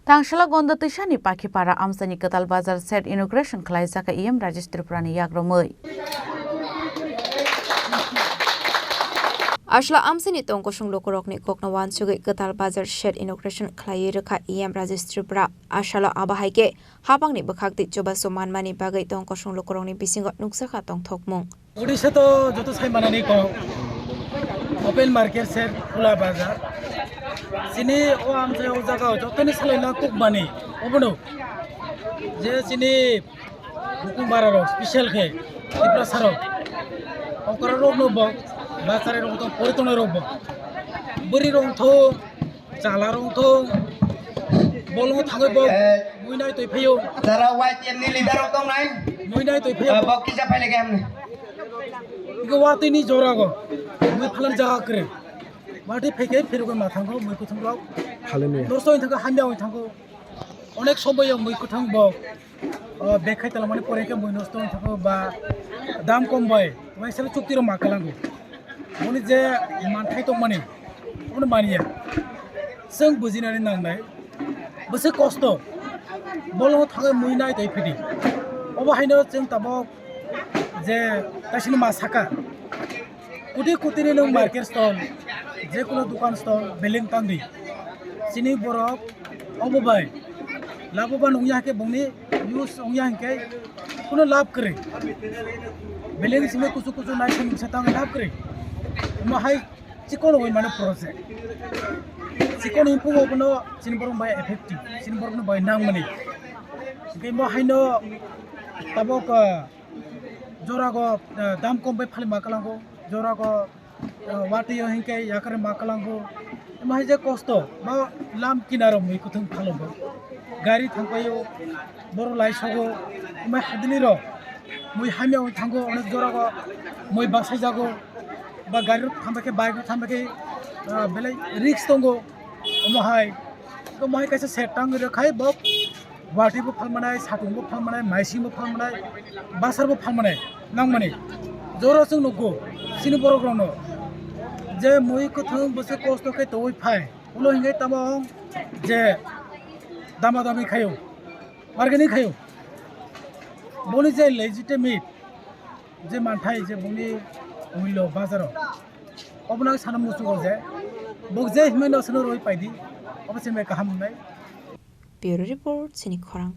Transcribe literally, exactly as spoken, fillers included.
Tangsala Gonda Twisani Pakhipara amchaini kwtal bazar shed inauguration khlaijak E M Rajesh Tripurani yakromwi. Asla amchaini tongkosong lukurokni kokno wansugwi kwtal bazar shed inauguration khlaiwi rwkha E M Rajesh Tripura. Asalo abo hai khe hapangni bwkhak twi chubachu manmani bagwi tongkosong lukurokni bisingo nukjakha tongthokmung. Odisha to joto sai manani kok. Open market shed, khula bazar. Chini o amchai o jaga o jotoni salaina kuk mani. Obono je chini bukung bara rok special khe Tiprasa rok. Okra rok no bo, bachari rok to poritongnai rok bo. Bwrwi rok to Chala rong thung. Bolong thangwi bo. Eh. Muinai toi phaio. Jara Y T F ni leader rok tong nai. Muinai toi phaio. Eh, bo kisa phai lege hamni. Iko watwi ni jora go. Mui phalang jaga kre. Watwi phai khe phirugwi ma thango mui kuthum rok. Phaleni. Nosto oi thango hamya oi thango. Onek somoy o mui kuthang bo. O bag khai tala mani pore khe mui nosto oi thango ba dam kom bai. Waisa chukti rok ma kalango. Muni je manthai tong mani. Obono maniya. Chwng bujinani nangnai. Bwswk kosto. Bolongo thangwi mui nai tei phidi. Obo haino chwng tabok je taisini ma saka. Kuti kuti ni nwng market stall, je kono dukan stall, building tangdi. Chini borok obo bai. Labo ba nungya khe bongni use ongya hinkhe kono lab kwrwi. Building simi kuchu kuchu nai simi sa tangwi lab kwrwi. Omo hai chikon rogwi mano project. Chikon hinkhe obono chini borok bai effective, chini borok no bai nangmani. Hinkhe mo haino tabok, ah, jorago, ah, dam kom bai phali ma kalango, jorago, ah, watwi o hinkhe yakari ma kalango. Omo hai je kosto ba lam kinaro mui kuthung phalongo. Gari thangpaio, borok lai sogo, omo hadini rok mui hamya oi thango, onek jorago mui basai jago. Ba gari rok thangbai khe, bike rok thangbai khe, ah, belai risk tongo. Omo hai, omo hai kaisa shed tangwi rwkhai bo watwi bo phalmanai, satung bo phalmanai, maising bo phalmanai, basar bo phalmanai nangmani. Jora chwng nukgo chini borok rokno je mui kwthwng bwswk kosto khe tongwi phai, ulo hinkhe tamo je dama dami khaio, bargaining khaio. Boni je legitimate je manthai je bongni mulyo bazaro, obono ang sana muchugo je bo je himai no sano roi paidi, obo se me kaham wngnai. Bureau Report, Chini Khorang.